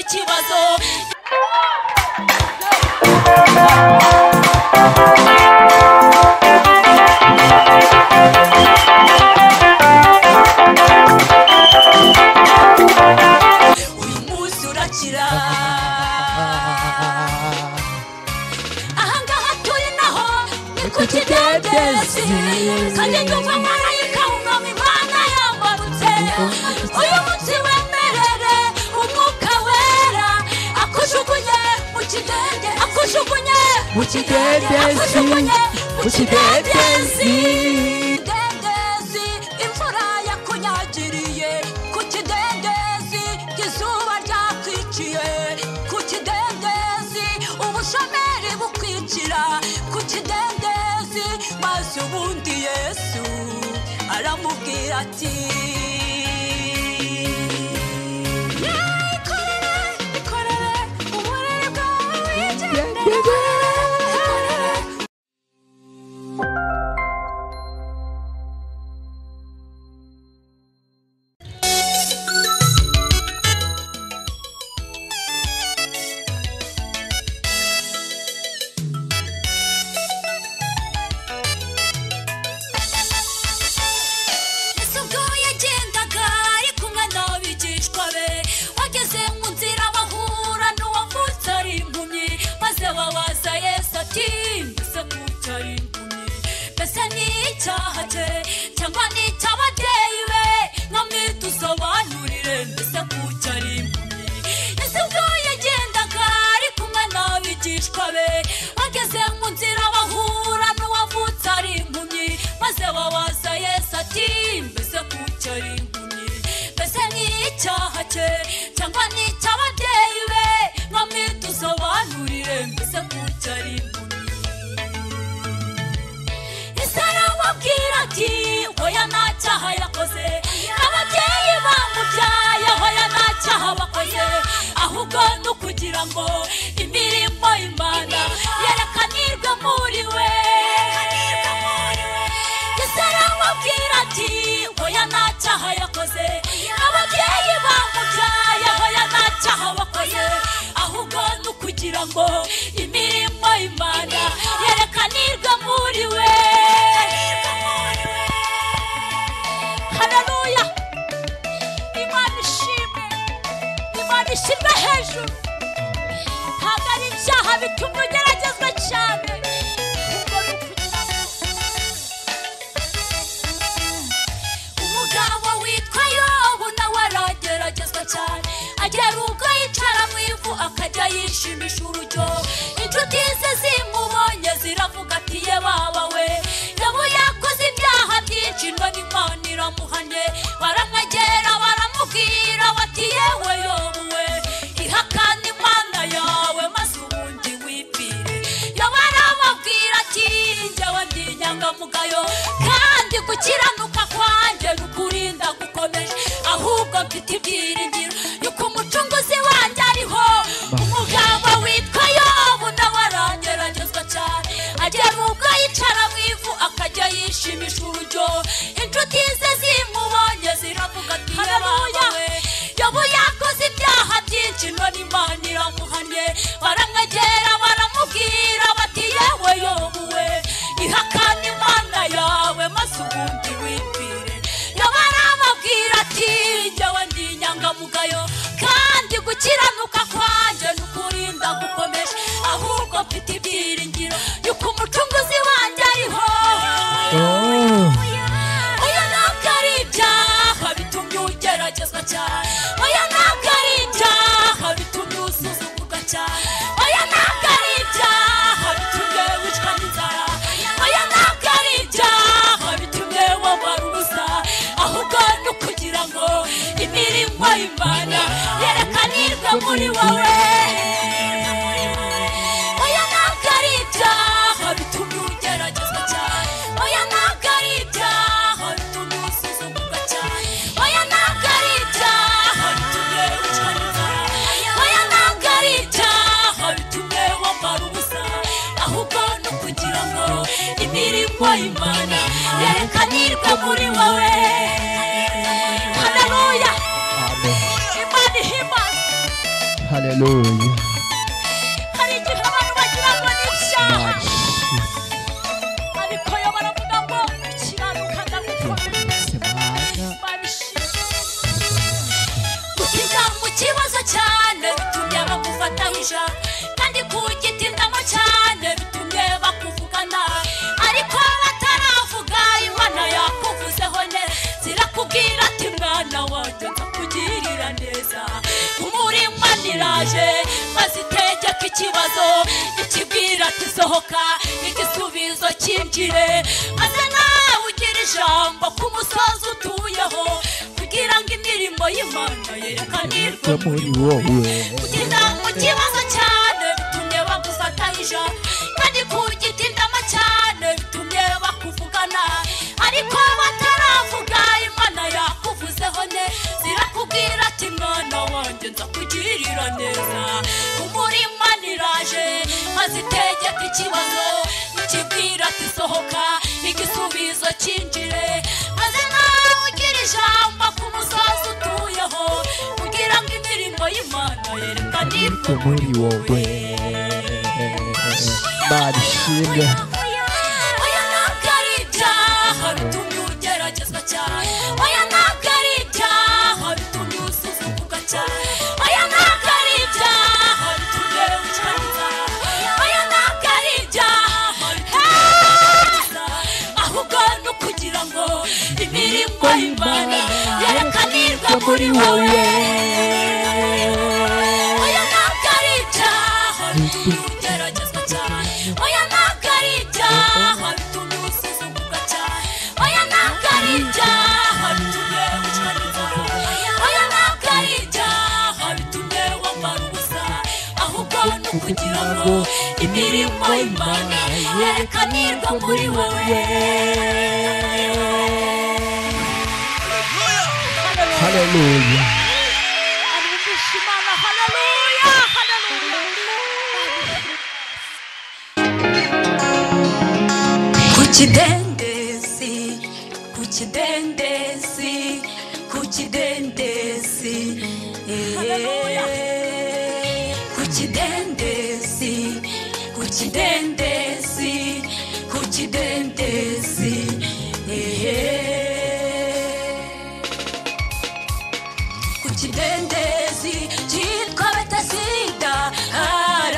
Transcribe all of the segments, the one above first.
ikibazo. Uyu munsi urakira. Ahangaha turi naho ni ku kidendezi, kandi ndumva marayika w'Umwami Imana yamanutse. Uyu munsi wemerere umwuka wera akujugunye mu kidende, akujugunye mu kidendezi, akujugunye mu kidendezi. Kidendezi imvura yakunyagiriye, ku kidendezi izuba ryakwiciye, ku kidendezi ubushomeri bukwicira, ku kidendezi. Maze ubundi Yesu aramubwira ati ikorere, ikorere uburere bwawe wigendere. Yesu ubwo yagendaga ari kumwe n'abigishwa be, bageze mu nzira bahura n'uwavutse ari impumyi, maze babaza Yesu ati mbese kuki ari impumyi? Mbese ni icyaha cye cyangwa ni icy'ababyeyi be? Mwami dusobanurire, mbese kuki ari impumyi? Yesu ubwo yagendaga ari kumwe n'abigishwa be, bageze mu nzira bahura n'uwavutse ari impumyi, maze babaza Yesu ati mbese kuki ari impumyi? Mbese ni icyaha cye cyangwa ni icy'ababyeyi be? Mwami dusobanurire, mbese kuki ari impumyi? Yesu arababwira ati hoya nta cyaha yakoze, ababyeyi bamubyaye hoya nta cyaha bakoze, ahubwo ni ukugira ngo imirimo y'Imana yerekanirwe muri we. Yesu arababwira ati hoya nta cyaha yakoze, ababyeyi bamubyaye hoya nta cyaha bakoze, ahubwo ni ukugira ngo imirimo y'Imana yerekanirwe muri we. Haleluya! Imana ishimwe, Imana ishimwe hejuru. Ntabwo ari ibyaha bituma ugeragezwa cyane, ahubwo ni ukugira ngo umugabo witwa Yobu nawe arageragezwa cyane, agera ubwo yicara mu ivu akajya yishimisha urujyo. Inshuti ze zimubonye ziravuga ati ye baba we, Yobu yakoze ibyaha byinshi none Imana iramuhanye. Baramwegera baramubwira bati yewe Yobu we, ihakane Imana yawe maze ubundi wipfire. Yobu arababwira ati njyewe ndi inyangamugayo, kandi gukiranuka kwanjye n'ukurinda gukomeje, ahubwo mfite ibyiringiro yuko umucunguzi wanjye ariho. Umugabo witwa Yobu nawe arageragezwa cyane, agera ubwo yicara mu ivu akajya yishimisha urujyo. Inshuti ze zimubonye ziravuga ati haleluya, Yobu yakoze ibyaha byinshi none Imana iramuhanye. Baramwegera baramubwira bati yewe Yobu we, ihakane Imana yawe maze ubundi wipfire. Yobu arababwira ati njyewe ndi inyangamugayo, kandi gukiranuka kwanjye n'ukurinda gukomeje, ahubwo mfite ibyiringiro yuko umucunguzi wanjye ariho. Oya ntabwo ari ibyaha bitumye ugeragezwa cyane, oya ntabwo ari ibyaha bitumye usuzugurwa cyane, oya ntabwo ari ibyaha bitumye wicwa n'inzara, oya ntabwo ari ibyaha bitumye wambara ubusa, ahubwo ni ukugira ngo imirimo y'Imana yerekanirwe muri wowe. Oya ntabwo ari ibyaha bitumye ugeragezwa cyane, oya ntabwo ari ibyaha bitumye usuzugurwa cyane, oya ntabwo ari ibyaha bitumye wicwa n'inzara, oya ntabwo ari ibyaha bitumye wambara ubusa, ahubwo ni ukugira ngo imirimo y'Imana yerekanirwe muri wowe. Haleluya! Amen. Imana ihimbaze. Haleluya. Haleluya. Hari igihe abantu bagira ngo ni ibyaha, ariko yo baravuga ngo ukiranuka ndagukomeza. Gutinda mu kibazo cyane bitumye bagufataho ijambo, kandi kugitindamo cyane bitumye bakuvuga nabi, ariko bataravuga Imana yakuvuzeho neza, zirakubwira ati mwana wanjye nzakugirira neza. Umurima niraje maze itegeka ikibazo, ikibwira ati sohoka, igisubizo cyinjire, maze nawe ugira ijambo ku musozi utuyeho, kugira ngo imirimo y'Imana yerekanirwe muri wowe. Gutinda mu kibazo cyane bitumye bagufata ijambo, kandi kugitindamo cyane bitumye bakuvugana, ariko bataravuga Imana yakuvuzeho neza, zirakubwira ati mwana wanjye nzakugirira neza. Umurima niraje maze itegeka ikibazo, ikibwira ati sohoka, igisubizo cyinjire, maze nawe ugira ijambo ku musozi utuyeho, kugira ngo imirimo y'Imana yerekanirwe muri wowe. Imana ishimwe. Oya ntabwo ari ibyaha bitumye ugeragezwa cyane, oya ntabwo ari ibyaha bitumye usuzugurwa cyane, oya ntabwo ari ibyaha bitumye wicwa n'inzara, oya ntabwo ari ibyaha bitumye ugeragezwa, ahubwo ni ukugira ngo imirimo y'Imana yerekanirwe muri wowe. Oya ntabwo ari ibyaha bitumye ugeragezwa cyane, oya ntabwo ari ibyaha bitumye usuzugurwa cyane, oya ntabwo ari ibyaha bitumye wicwa n'inzara, oya ntabwo ari ibyaha bitumye wambara ubusa, ahubwo ni ukugira ngo imirimo y'Imana yerekanirwe muri wowe. Haleluya. Arumvisha Imana, haleluya, haleluya. Ku kidendezi, ku kidendezi, ku kidendezi, ku kidendezi, ku kidendezi, ku kidendezi. Ku kidendezi cyitwa Betesida hari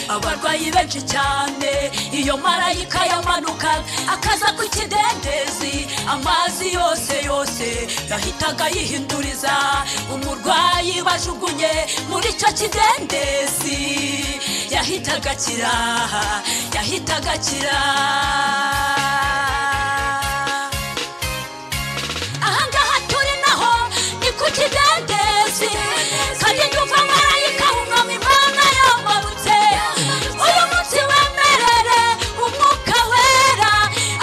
abarwayi benshi cyane. Iyo marayika yamanuka akaza ku kidendezi, amazi yose yose yahitaga yihinduriza. Umurwayi bajugunye muri icyo kidendezi yahitaga akira, yahitaga akira. Ahangaha turi naho ni ku kidendezi, kandi ndumva marayika w'Umwami Imana yamanutse. Uyu munsi wemerere umwuka wera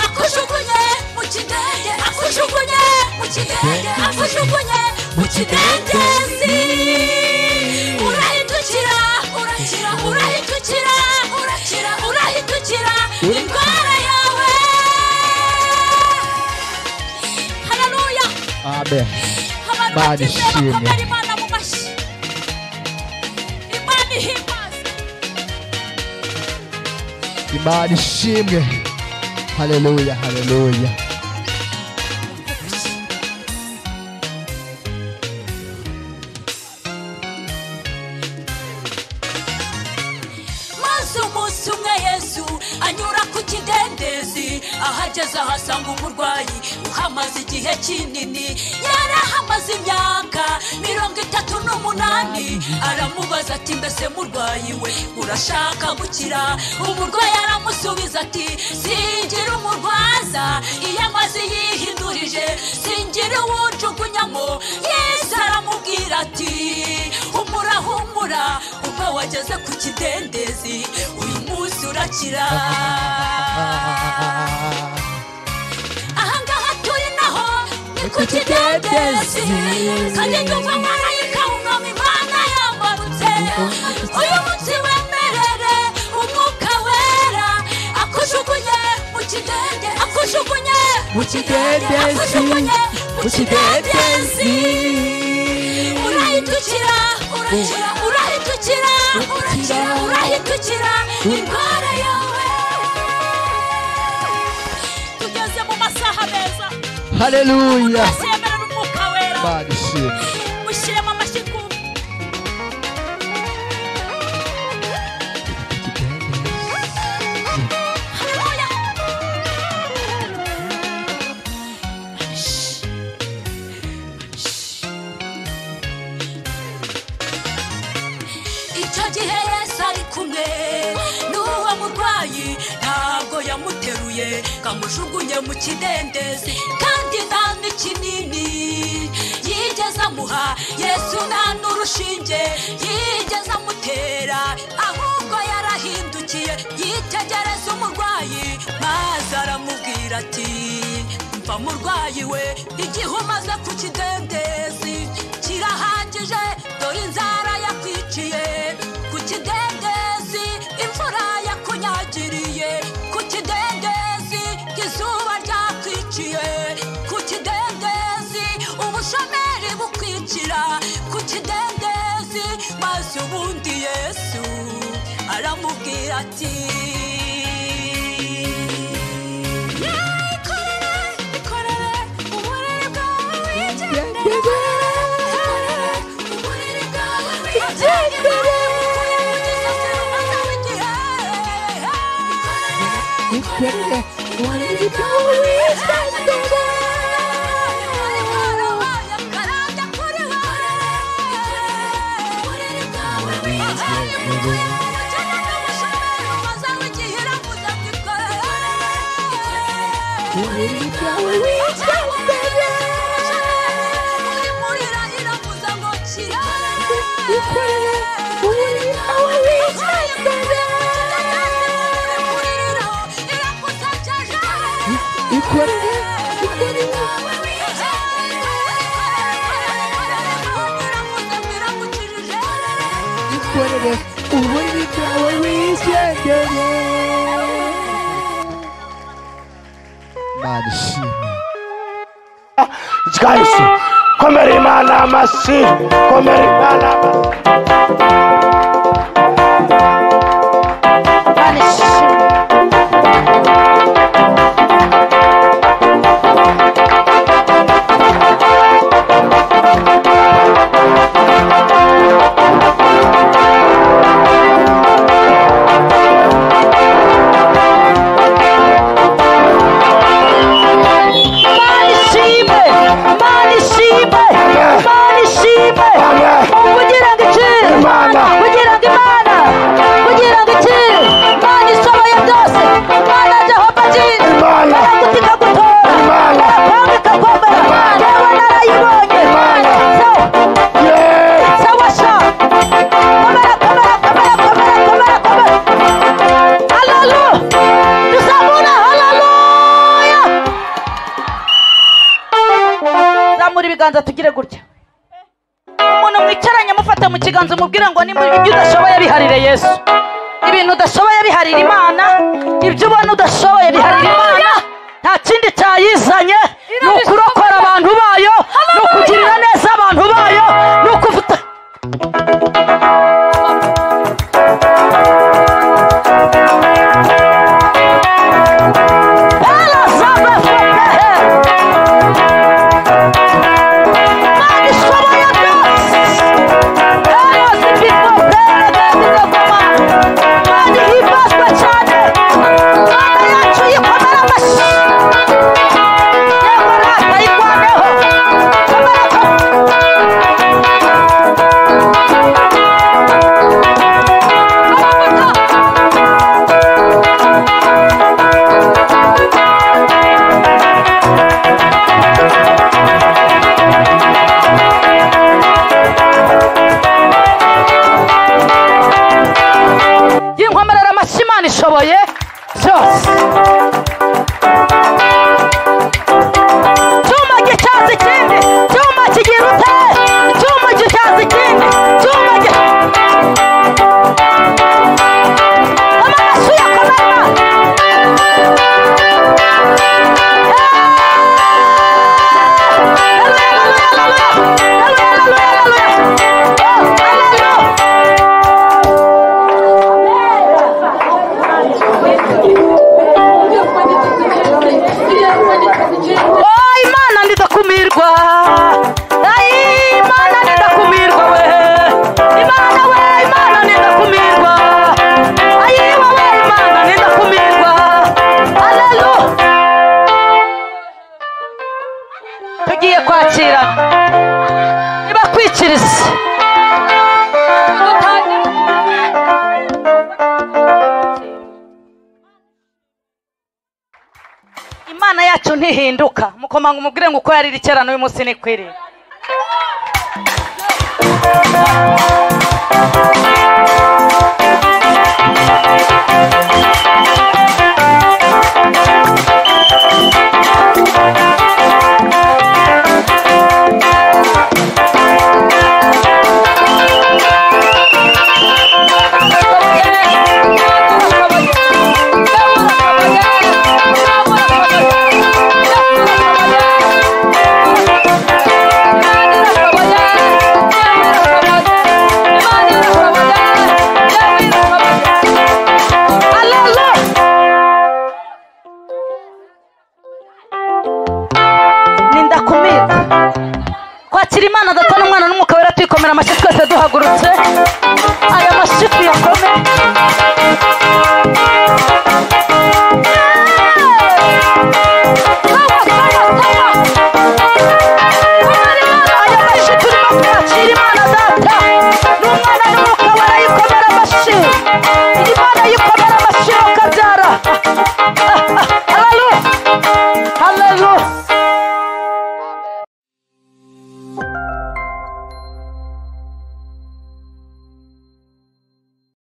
akujugunye mu kidende, akujugunye mu kidende, akujugunye mu kidendezi. Urahindukira, urakira, urahindukira, urakira, urahindukira indwara yawe. Haleluya. Amen. Abantu Imana batizeye ishimwe. bakomera Imana mu mashyi. Imana ihimbaze. Imana ishimwe. Haleluya, haleluya. Maze umunsi umwe Yesu anyura ku kidendezi, ahageze ahasanga umurwayi uhamaze igihe kinini, yarahamaze imyaka 38. Aramubaza ati mbese murwayi we urashaka gukira? Umurwayi aramusubiza ati singira umurwaza, iyo amazi yihindurije singira uwunjugunyamo. Yesu aramubwira ati humura humura, ubwo wageze ku kidendezi uyu munsi urakira. Ahangaha turi naho ni ku kidendezi, kandi ndumva marayika w'Umwami Imana yamanutse. Uyu munsi wemerere umwuka wera akujugunye mu kidende, akujugunye Mu kidendezi, akujugunye mu mu kidendezi. kidendezi. Urahindukira, Urahita ukira, urahita ukira indwara yawe. Tugeze mu masaha meza. Haleluya. Yemerera umwuka wera. Imana ishimwe. Mushyiremo amashyi twumve. Haleluya. Icyo gihe Yesu ari kumwe n'uwo murwayi, ntabwo yamuteruye kamujugunye mu kidendezi, kandi nta n'ikinini yigeze amuha. Yesu nta n'urushinge yigeze amutera, ahubwo yarahindukiye yitegereza umurwayi, maze aramubwira ati: mva murwayi we, igihe umaze ku kidendezi kirahagije, dore inzara yakwiciye ku kidendezi, imvura yakunyagiriye ku kidendezi, izuba ryakwiciye ku kidendezi, ubushomeri bukwicira ku kidendezi. Maze ubundi Yesu aramubwira ati: ikorere, ikorere uburiri bwawe wigendere, uburiri bwawe wigendere, Ikorere uburiri bwawe wigendere. Uburiri bwawe wigendere. Ikorere uburiri bwawe wigendere. Ikorere, ikorere. Ikorere uburiri bwawe wigendere. Imana ishimwe. Yesu, komera Imana amashyi, komera Imana amashyi. Imana ishimwe. Imana ishimwe, Imana ishimwe, Imana ishimwe. Kugira ngo iki? Imana. Kugira ngo Imana, kugira ngo iki? Imana ishoboye byose. Imana Jehova Jireh. Imana. Iraguta ikagutora. Imana. Irakwanga ikakwemera. Imana. Yewe narayibonye. Imana. Sawa, Yeah. sawa sha. Komera, komera, komera, komera, komera, komera. Haleluya. Tuzamura, haleluya. Zamura ibiganza tugire gutya. Umuntu mwicaranye amufata mu kiganza umubwire ngo nimba ibyo udashoboye biharire Yesu, ibintu udashoboye biharire Imana, ibyo ubona udashoboye biharire Imana. Nta kindi cyayizanye, ni ukurokora abantu bayo, ni ukugirira neza abantu bayo, ni ukuvuta. Ela sabe fazer. Imana ishoboye byose. Ela zipikopera kandi igakoma. Imana ihimbazwe cyane. Imana yacu yikomera amashyi. Yego rata yirwaneho. Duhamirize. Imana yacu ntihinduka. Mukomanga umubwire ngo uko yari kera n'uyu munsi ni kwiri. Kwakira Imana Data n'Umwana n'Umwuka Wera, twikomera amashyi twese duhagurutse. Aya mashyi tuyakome.